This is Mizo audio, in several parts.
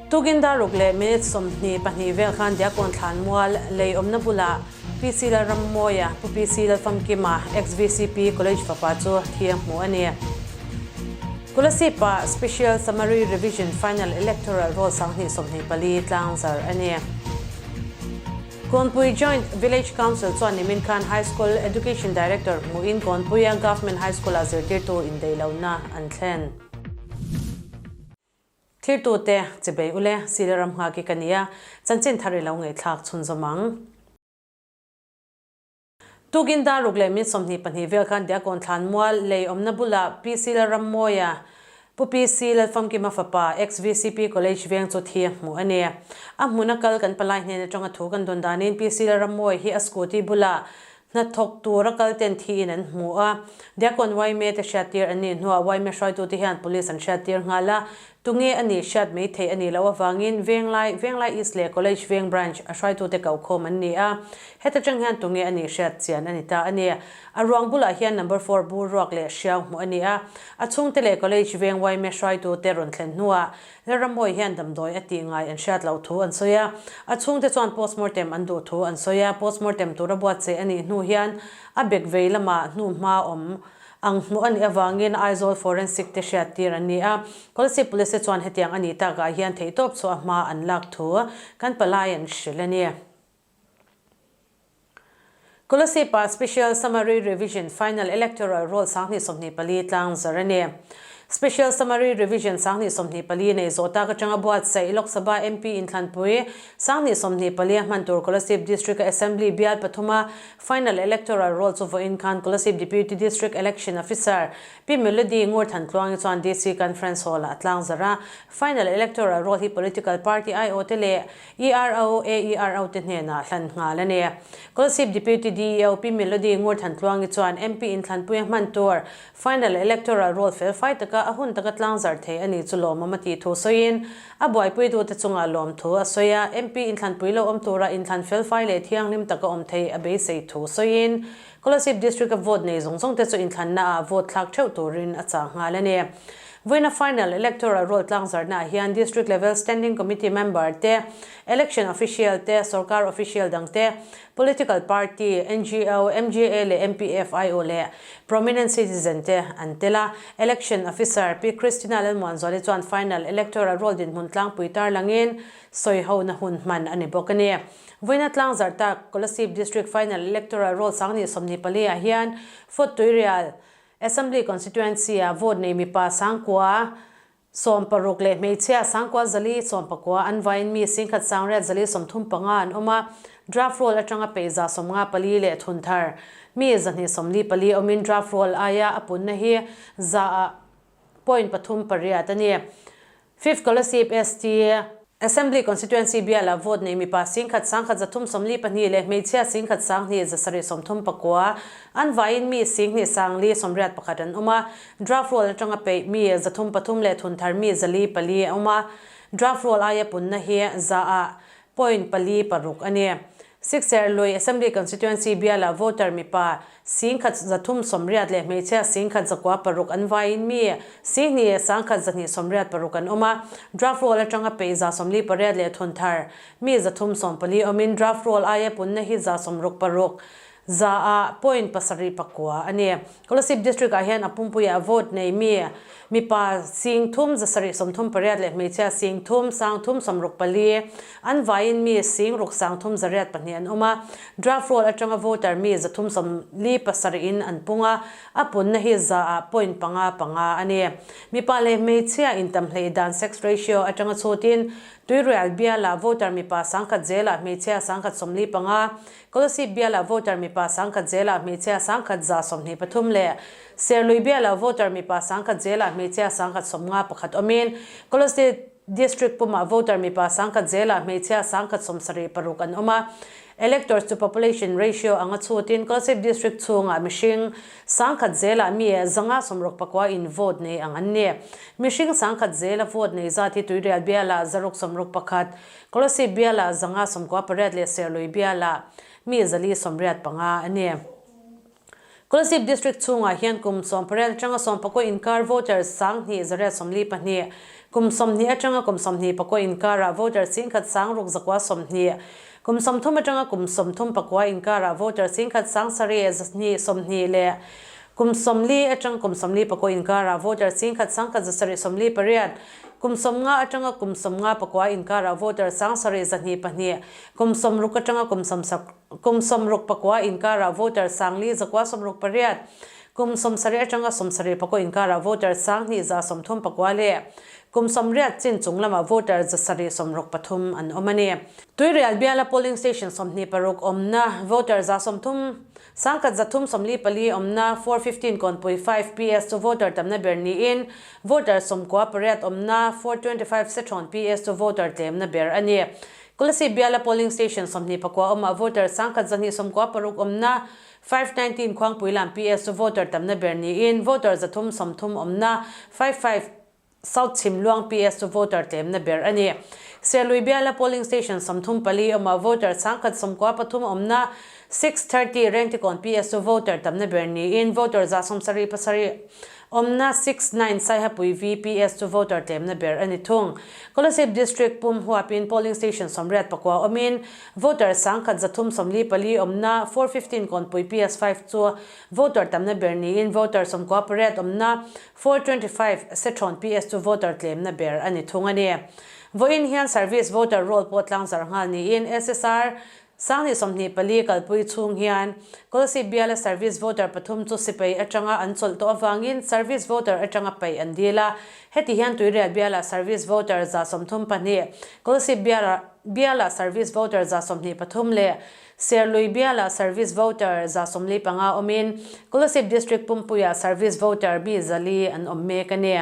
Tukin dar ruk leh minute 22 vel khan Diakkawn Thlanmual lei awmna bulah PC Lalrammawia, Pu PC Lalfamkima, Ex-VCP College fapa chu thi a hmu a ni. Kolasib-ah Special Summary Revision Final Electoral Roll 2024 tlangzar a ni. Kawnpui Joint Village Council chuan nimin khan High School Education Director hmuhin Kawnpuia Government High School-ah zirtirtu indeihlohna an thlen. Thirtute, chibei ule, Sile ram nghak i ka nia, chanchin thar i lo ngaihthlak chhunzawm ang. Tukin dar ruk leh min 22 vel khan Diakawn Thlanmual lei awmna bulah PC Lalrammawia, Pu PC Lalfamkima fapa, ex-VCP College veng chu thi a hmuh a ni. A hmuna kal kan palai hnen atanga thu kan dawn danin PC Lalrammawia hi a scooty bulah Hnathawk tura kal ten thiin an hmu a, Diakon Waime te hriattir an nih hnuah Waime hruaitute hian Police an hriattir nghal a, tunge a nih hriat mai theih a nih loh avangin Venglai, Venglai East leh College Veng Branch a hruaitute kohkhawm an ni a, heta tang hian tunge a nih hriat chian a ni ta a ni. A ruang bulah hian number four bur ruak leh hriau hmuh a ni a, a chhungte leh College Veng Waime hruaitute rawn thlen hnuah Lalrammawi hian damdawi a tih ngai an hriat loh thu an sawi a, a chhungte chuan postmortem an duh thu an sawi a, postmortem tura buatsaih a nih hnu hian a bek vei lamah hnuhma awm ang hmuh a nih avangin Aizawl Forensic te hriattir an ni a, Kolasib Police te chuan hetiang a nih takah hian theihtawp chu a hma an lak thu kan palai an hrilh a ni. Kolasib-ah Special Summary Revision Final Electoral Roll 2024 tlang zar a ni. Special Summary Revision 2024 nei zawh tak atanga buatsaih Lok Sabha MP inthlanpui 2024 a hman tur Kolasib District-a Assembly bial pathuma Final Electoral Roll chu vawiin khan Kolasib Deputy District Election Officer Pi Melody Ngurthantluangi chuan DC Conference Hall-ah a tlang zar a. Final Electoral Roll hi Political Party aiawh te leh ERO, AERO te hnenah hlan nghal a ni. Kolasib Deputy DEO Pi Melody Ngurthantluangi chuan MP inthlanpui a hman tur Final Electoral Roll fel fai taka a hun taka tlangzar thei a ni chu lawmawm a tih thu sawiin a buaipuitute chungah lawm thu a sawi a, MP inthlanpui lo awm tura inthlan fel fai leh thianghlim taka awm thei a beisei thu sawiin Kolasib District-a vote nei zawng zawng te chu inthlannaah vote thlak theuh turin a chah nghal a ni. Vawiina Final Electoral Roll tlangzarhnaah hian District Level Standing Committee member te, Election Official te, Sorkar Official dang te, Political Party, ngo, MGA leh MPFIO leh Prominent Citizen te an tel a. Election Officer Pi Christina Lalmuanzuali chuan Final Electoral Roll dinhmun tlangpui tarlangin sawihona hun hman a ni bawk a ni. Vawiina tlangzarh tak Kolasib District Final Electoral Roll 2024 ah hian Fort Tuirial, Assembly Constituency-ah vote nei mipa 960 leh hmeichhia 949 an vaiin mi 1835 an awm a, draft roll atanga peih 154 leh thun thar mi 244 awmin draft roll aia a punna hi za point pathum pariat a ni. Fifth Kolasib ST. Assembly Constituency biala vote nei mipa 11,342 leh hmeichhia 11,739 an vaiin mi 2,581 an awm a, draft roll atanga peih mi 303 leh thunthar mi 404 a awm a, draft roll aia punna hi za ah point pali paruk a ni. Sikserlui Assembly Constituency biala voter mipa 1380 leh hmeichhia 1106 an vaiin mi 21,286 an awm a, draft roll atanga peih 48 leh thunthar mi 314 awmin draft roll aia punna hi 66 za ah point pasarih pakua a ni. Kolasib District ah hian a pumpuiah vote nei mi mipa 3738 leh hmeichhia 3364 an vaiin mi 6302 an awm a. Draft roll atanga voter mi 347 in an pung a, a punna hi za ah point panga panga a ni. Mipa leh hmeichhia intam hleih dan sex ratio atanga chhutin Tuirial bialah voter mipa 1000 zelah hmeichhia 145, Kolasib bialah voter mipa 10,000 zelah hmeichhia 1,123 leh Serlui bialah voter mipa 1,000 zelah hmeichhia 1,051 awmin Kolasib District pumah voter mipa 1,000 zelah hmeichhia 1,076 an awm a. Electors to population ratio anga chhutin Kolasib District chhungah mihring 1,000 zelah mi 569 in vote nei ang an ni. Mihring 1,000 zela vote nei zat hi Tuirial bialah 661, Kolasib bialah 598 leh Serlui bialah mi 485 a ni. Kolasib District chhungah hian kum 18 atanga 19 inkar voters 2142, kum 20 atanga kum 24 inkarah voters 10 6 920, kum 30 atanga kum 34 inkarah voters 10 7 2 20 leh kum 40 atanga kum 49 inkarah voters 10 1 748, kum 50 atanga kum 54 inkarah voters 7 202, kum 60 atanga kum Kum 69 inkarah voter 4 968, kum 70 atanga 74 inkarah voter 2139 leh kum 80 chin chung lamah voter 763 an awm a ni. Tuirial biala polling station 26 awmna voter 30 1344 awmna 415 kawnpui 5 PS chu voter tamna ber niin voter 98 awmna 425 Sethrawn PS chu voter tlemna ber a ni. Kolasib biala polling station 29 awmah voter 1296 awmna 519 Khuangpui lam PS chu voter tamna ber niin voter 330 awmna 55 South Chhimluang PS chu voter tlemna ber a ni. Serlui biala polling station 34 awmah voter 1093 awmna 630 Rengtikawn PS chu voter tamna ber niin voter 77 Awmna 6 9 Saihapui VPS chu voter tlemna ber a ni thung. Kolasib District pum huapin polling station 89 awmin voter 1344 awmna 415 Kawnpui PS 5 chu voter tamna ber niin voter 98 awmna 425 Sethrawn PS chu voter tlemna ber a ni thung a ni. Vawiin hian service voter roll pawh tlangzar nghal niin SSR 2024 kalpui chhung hian Kolasib biala service voter pathum chu sipai atanga an chawlh tawh avangin service voter atanga paih an dil a. Heti hian Tuirial biala service voter 32, Kolasib biala service voter 23 leh Serlui biala service voter 45 awmin Kolasib District pumpuiah service voter mi 400 an awm mek a ni.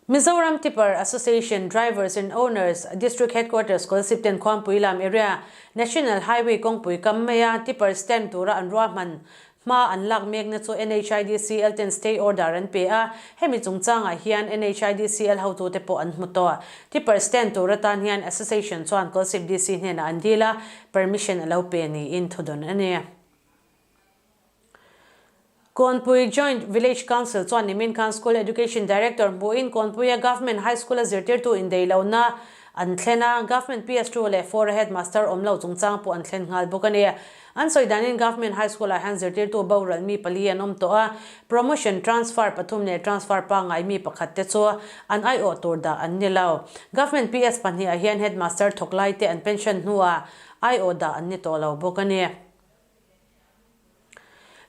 Mizoram Tipper Association Drivers and Owners District Headquarters Kolasib ten Khuampui lam area National Highway kawngpui kam maia Tipper stand tura an ruahman hma an lak mekna chu NHIDCL ten stay order an pe a, hemi chungchangah hian NHIDCL hotute pawh an hmu tawh. Tipper stand tur atan hian Association chuan Kolasib DC hnenah an dil a, permission a lo pe niin thudawn a ni. Kawnpui Joint Village Council chuan nimin khan School Education Director hmuhin Kawnpuia Government High School-a zirtirtu indeihlohna an thlen a, Government PS 2 leh 4 a Headmaster awm lo chungchang pawh an thlen nghal bawk a ni. An sawi danin Government High School-ah hian zirtirtu boral mi pali an awm tawh a, promotion, transfer pathum leh transfer pangngai mi pakhat te chu an aiawh tur dah an ni lo. Government PS pahnih ah hian Headmaster thawk lai te an pension hnuah aiawh dah an ni tawh lo bawk a ni.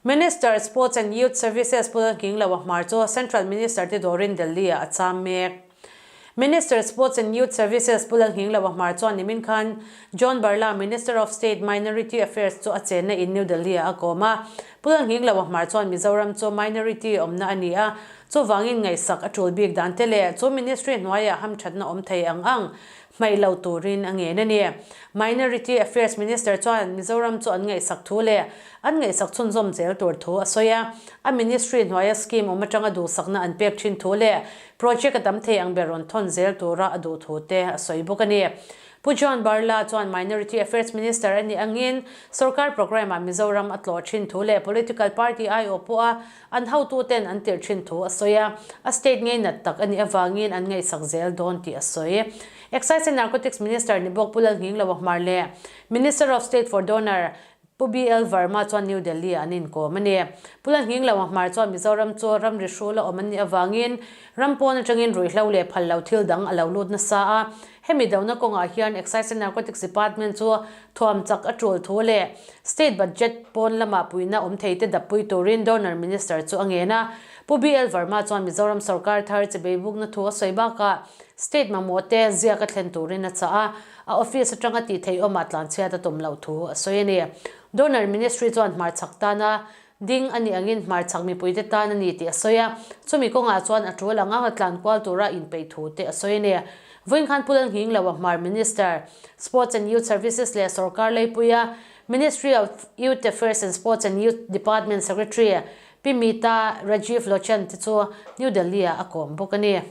Minister Sports and Youth Services Pu Lalnginglo a hmar chu Central Minister te dawrin Delhi ah a cham mek. Minister Sports and Youth Services Pu Lalnginglo a hmar chuan nimin khan John Barla Minister of State Minority Affairs chu a chenna in New Delhi ah a kawm a. Pu Lalnginglo a hmar chuan Mizoram chu minority awmna a ni a, chuvangin ngaihsak a tul bik dan te leh chu ministry hnuaiah hamthatna awm thei ang ang hmaih lo turin a ngen a ni. Minority Affairs Minister chuan Mizoram chu an ngaihsak thu leh an ngaihsak chhunzawm zel tur thu a sawi a. A ministry hnuaia scheme awm atanga duhsakna an pek thin thu leh project a tam thei ang ber rawn thawn zel tura a duh thu te a sawi bawk a ni. Pu John Barla chuan Minority Affairs Minister a nih angin sorkar programme-ah Mizoram a tlawh thin thu leh political party aiawh pawha An hotuten an tirh thin thu a sawi a, a state ngei nat tak a nih avangin an ngaihsak zel dawn tih a sawi. Excise and Narcotics Minister ni bawk Pu Lalnginglo Ahmar leh Minister of State for Donor Pu BL Verma chuan New Delhi ah an inkawm a ni. Pu Lalnginglo Ahmar chuan Mizoram chu ramri hrul a awm an nih avangin ram pawn atangin ruihhlo leh phal lo thil dang a lo lut nasa a, hemi dona kawngah hian Excise and Narcotics Department chu Thuam chak a tul thu leh State budget pawn lama puihna awm thei te dappui turin Donor Minister chu a ngen a. Pu BL Verma chuan Mizoram sorkar thar chibei bukna thu a sawi bakah State mamawh te ziak a thlen turin a chah a, a office atanga tih theih awmah tlanchhiat a tum loh thu a sawi a ni. Donor Ministry chuan hmarchhak tana ding a nih angin hmarchhak mipuite tan a ni tih a sawi a, chumi kawngah chuan a tul ang anga tlan kual tura inpeih thu te a sawi a ni. Vawiin khan Pu Lalnghing lo a hmar Minister, Sports and Youth Services leh Sorkar Leipuia Ministry of Youth Affairs and Sports and Youth Department Secretary Pi Meeta Rajiv Lochan te chu New Delhi ah a kawm bawk a ni.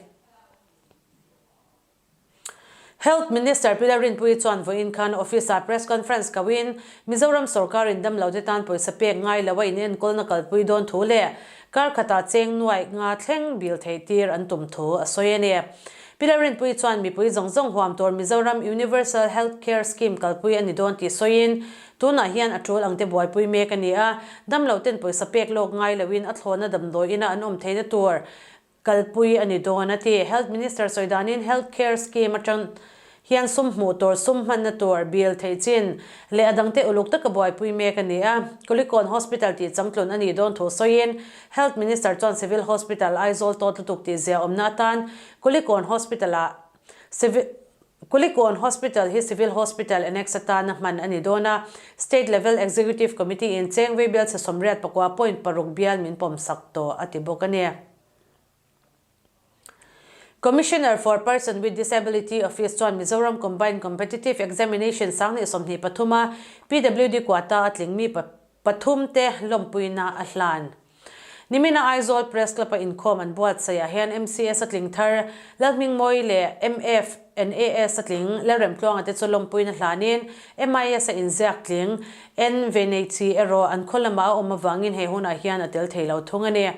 Health Minister Pi Lalrinpuii chuan vawiin khan office-ah press conference koin Mizoram sorkarin damlote tan pawisa pek ngai lo a inenkawlna kalpui dawn thu leh kar khatah cheng nuaih nga thleng bil theih tir an tum thu a sawi a ni. Pi Lalrinpuii chuan mipui zawng zawng huam tur Mizoram Universal Health Care Scheme kalpui a ni dawn tih sawiin tunah hian a tul angte buaipui mek a ni a, damloten pawisa pek lawk ngai loin a thlawhna damdawi ina an awm theihna tur kalpui a ni dawn a ti. Health Minister sawi danin Health Care Scheme atang hian sum hmuh tur, sum hmanna tur, bill theih chin leh a dangte uluk taka buaipui mek a ni a. Kulikawn Hospital tih changtlun a nih dawn thu sawiin Health Minister chuan Civil Hospital Aizawl tawt lutuk tih zia awmna atan Kulikawn Hospital-ah Civil Kulikawn Hospital hi Civil Hospital Annex atana hman a ni dawn a, State Level Executive Committee in Chengvei bial chhe 89 point paruk bial min pawmsak tawh a ti bawk a ni. Commissioner for Person with Disability Office chuan Mizoram Combined Competitive Examination 2023 a PWD quota a tling mi pathum te lawmpuina a hlan. Nimina Aizawl Press Club-a inkhawm an buatsaih ah hian MCS a tling thar Lalhmingmawi leh MFNAS a tling Lalremtluanga te chu lawmpuina hlanin MIS a inziak tling N Veneichi erawh an khaw lamah a awm avangin he hunah hian a tel thei lo thung a ni.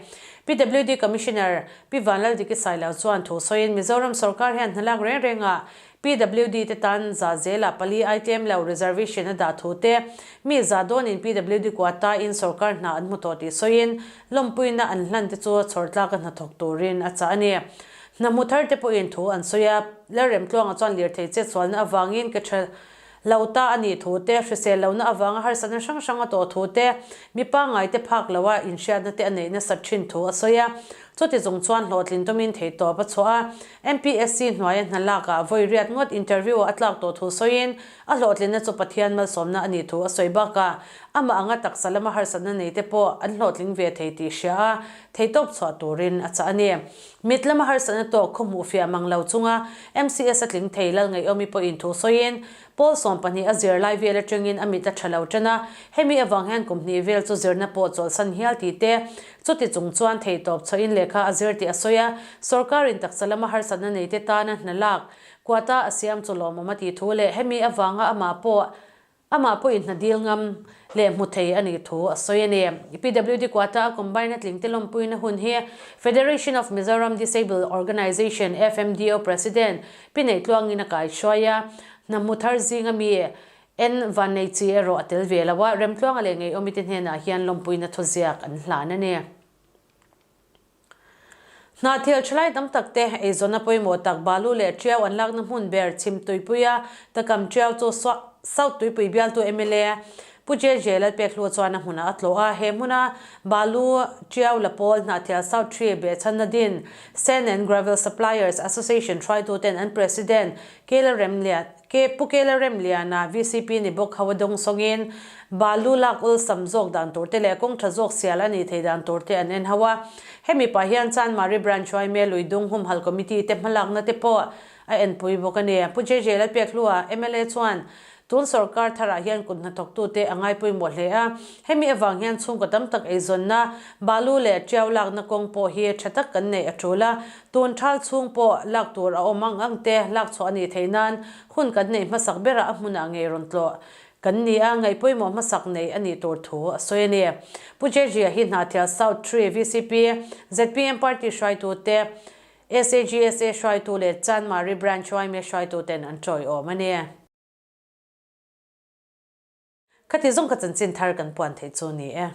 PWD Commissioner Pi Vanlaldiki Sailo chuan thu sawiin Mizoram sawrkar hian hnalak reng rengah PWD te tan za zela pali ai tlem lo reservation a dah thu te, mi za dawnin PWD quota in sorkar hna an hmu tawh tih sawiin lawmpuina an hlan te chu chhawr tlaka hnathawk turin a chah a ni. Hna hmu thar te pawhin thu an sawi a, Lalremtluanga chuan lirthei chetsualna avangin ke tha lo ta a nih thu te, hrisel lohna avanga harsatna hrang hrang a tawh thu te, mi pangngai te phak loha inhriatna te a neih nasat thin thu a sawi a. Chuti chung chuan hlawhtlin tumin theihtawp a chhuah a, MPSC hnuaia hna lakah vawi riat ngawt interview a tlak tawh thu sawiin a hlawhtlinna chu Pathian malsawmna a nih thu a sawi bakah amah anga taksa lama harsatna nei te pawh an hlawhtling ve thei tih hria a, theihtawp chhuah turin a chah a ni. Mit lama harsatna tawk khaw hmuh fiah mang lo chunga MCS a tling thei Lalngaihawmi pawhin thu sawiin Pawl 12 a zir lai vel atangin a mit a tha lo tan a, hemi avang hian kum hnih vel chu zirna pawh chawlhsan hial tih te, chuti chung chuan theihtawp chhuahin lehkha a zir tih a sawi a, sawrkarin taksa lama harsatna nei te tana hna lak, quota a siam chu lawmawm a tih thu leh hemi avanga amah pawh amah pawhin hna dil ngam leh hmu thei a nih thu a sawi a ni. PWD quota a combine a tling te lawmpuina hun hi Federation of Mizoram Disabled Organisation, FMDO, President Pi Neitluangin a kaihruai a, hna hmu thar zinga mi en vannei chi erawh a tel ve lo a, Remtluanga leh Ngeiawmi te hnenah hian lawmpuina thuziak an hlan a ni. Hna thil thalai tam tak te eizawnna pawimawh tak balu leh tiau an lakna hmun ber chhim tuipuia takam tiau chu South Tuipui bialtu mla Pu JJ Lalpekhlu chuan a hmunah a tlawh a, he hmuna balu tiau la pawl Hnahthial South Tree behchhanna din Sand and Gravel Suppliers Association hruaituten an President Kela Remlian Pu Kela Remliana vcp ni bawk ho a dawng sawngin balu lak awlsam zawk dan tur te leh kawng tha zawk sial a nih theih dan tur te an en ho a. Hemi pah hian Chanmari Branch Hruaime Luidung Humhal Committee te hmalakna te pawh a enpui bawk a ni. Pu JJ Lalpekhlua, mla chuan tun sorkar tharah hian kut hnathawktute a ngai pawimawh hle a, hemi avang hian chhungkaw tam tak eizawnna, balu leh tiau lakna kawng pawh hi tha tak kan neih a tul a, tun thal chhung pawh lak tur a awm ang ang te lak chhuah a nih theih nan hun kan neih hmasak berah a hmunah ngei rawn tlawh kan ni a, ngaih pawimawh hmasak neih a nih tur thu a sawi a ni. Pu JJ-a hi Hnahthial South Tree vcp, zpm party hruaitute, SAGSA hruaitu leh Chanmari Branch yma hruaituten an tawiawm a ni. Khati zawng ka chanchin thar kan puan theih chu ni e.